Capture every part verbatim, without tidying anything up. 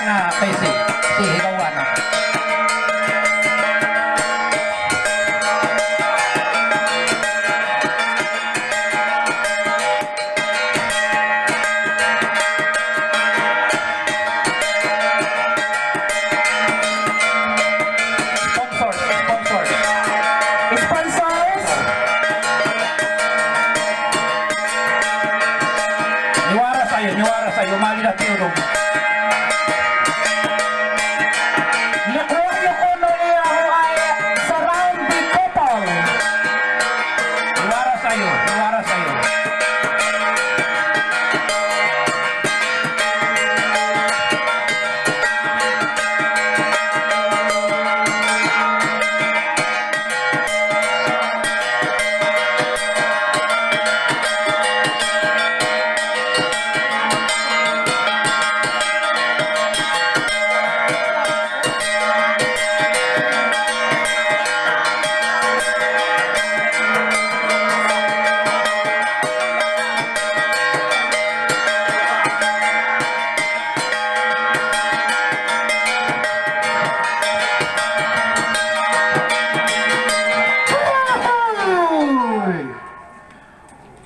Ah, Casey, si Higawana. Sponsors, sponsors. Sponsors. Niwara sayu, niwara sayu, mali da tiudung. Niwara sayu, niwara sayu.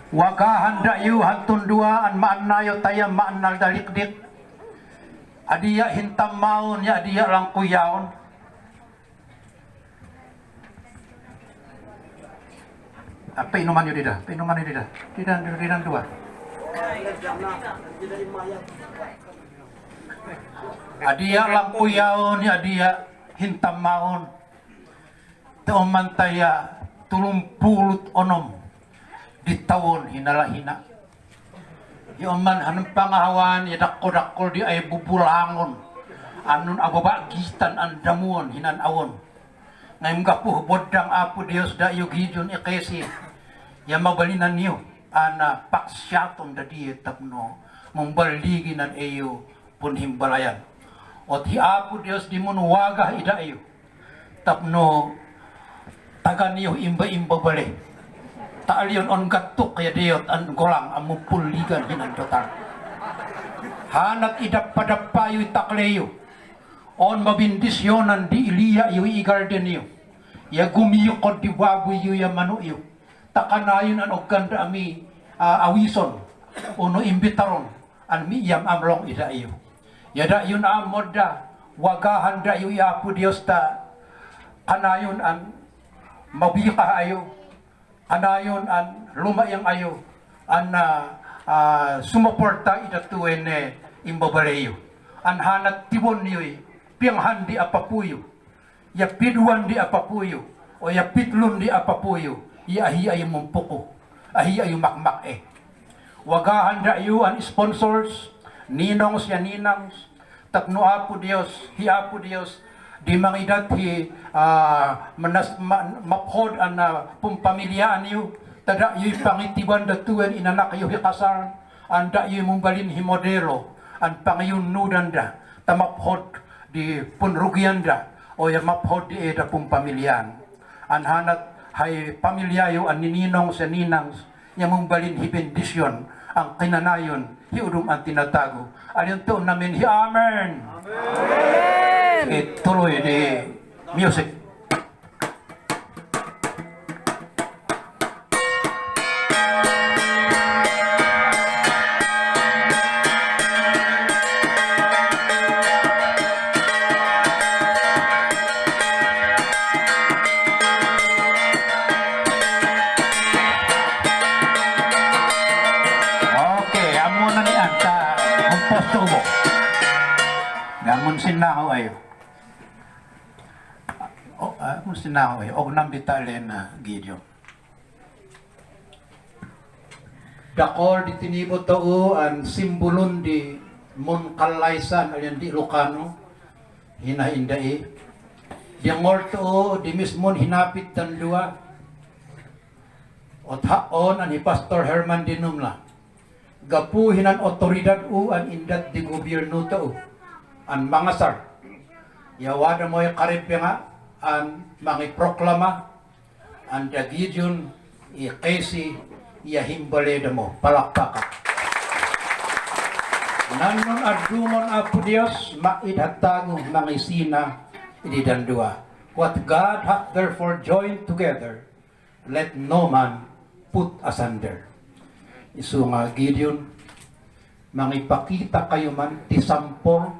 Wagahan dayu han tundua an ma'ana yo taya ma'ana dalikdik. Adiya hintamaun ya adiya langkuyaun. Ah, painuman yu dida, painuman yu dida. Dida, dida dua. Adiya langkuyaun, adiya hintamaun. Te oman taya tulumpulu onom di taun hinalahina. Ya oman han pangahawan ya dakko-dakko di ai bubulangun. Anun ababagitan an damuun hinan awun. Ngai mgapuh bodang Apu Dios dayu gijun i Casey. Ya mabalinan yu ana paksiatun dadie tapno. Mumbaligi nan eyu pun himbalayan. Ot hi Apu Dios di mun wagah i dayu. Tapno tagan yu imba-imba bale. Ta'aliun on gatuk ya diot an golang amu puligan hinan dotan. Hanat idappa-dappa yu i takle yu. On mabindisyonan di iliya yu i garden yu. Ya gumikod di babu yu ya manu yu. Takanayun an ogan da ami, ah, awison. Ono imbitaron. An miyam amlong i dayu. Ya dayun amodda, wagahan dayu i Apu Dios ta, kanayun an mabikah ayu, kanayun an lumayang ayu, an, ah, ah, sumuporta i datuene imbabale yu. An hanat tibon yu i, piyanghan di apapu yu. Ya piduan di apapu yu, o ya pitlun di apapu yu, ya ahi ayu mumpuku, ahi ayu makmak e. Wagahan dayu an sponsors, ninongs ya ninangs, tapno Apu Dios, hi Apu Dios, di mangidat hi, ah, manas, ma-, maphod an, ah, pumpamilyaan yu, ta dayu i pangitiban datuen inanak yu hi kasal, an dayu i mumbalin hi modelo, an pangiyunudan da, ta maphod, di punrugian da, o ya maphod di eda pumpamilyaan. An hanat hai pamilya yu an nininong sa ninang, ya mumbalin hi bendisyon, an kinanayun, hi udum an tinatagu. Alin tu namin hi amen. Amen. Ituloy di music. Oke, amun ani anta, umpos tubo. Amun sinaw ayu. O, ah, amun sinaw ayu. Ognam di talen a Gideon. Dakol di tinibo tou an simbulun di mun kalaisan alian di Ilokano, hina indai. Di ngol tou di mismun hinapit tandua. Ot haon an hi Pastor Herman Dinum la. Gapu hinan otoridad u an indat di gobyernu tou. An mangasar. Ya wada moy karib nga an mangiproklama. Anda Gideon, i Casey, ya himbale damo, palakpakan. Nannun adungon Apu Diyos, maid hatago mangisina i didandua. What God hath therefore joined together, let no man put asunder. Isu nga Gideon, mangipakita kayu man ti sampol,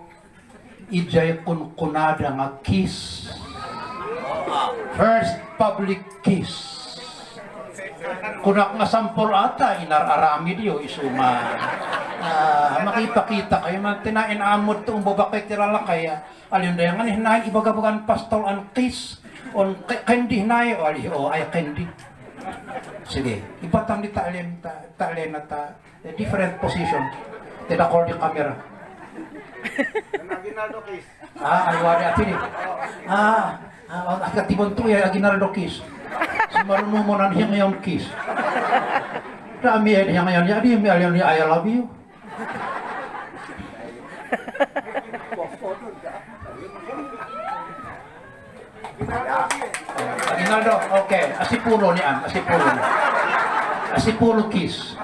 ijai kunkunada nga kiss. First public kiss. Kunak nga sampol ata inar arami diyo isu ma. Ah, makipakita kayu man tinaen amut tu umbo bakit tira lakay ya. Alin dayangan ihinain ibagabagan pastol an kiss. On ke-, kendi hinai o ali o ay kendi. Sige, ibatang di talen ta-, talen ata. Eh, different position. Tidak call di kamera. Ah, ayo ada sini. Ah, ah, agak tibon tu ya Aguinaldo kiss. Sumaru numo nan hiyang yon kiss. Dami ya hiyang yon ya di mi alian ya I love you. Aguinaldo, oke. Asipulu ni an, asipulu. Asipulu kiss.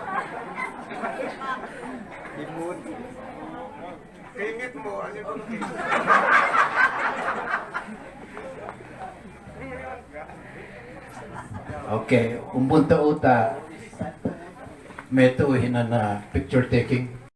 Oke, umbun tau ta meto hinan na picture taking.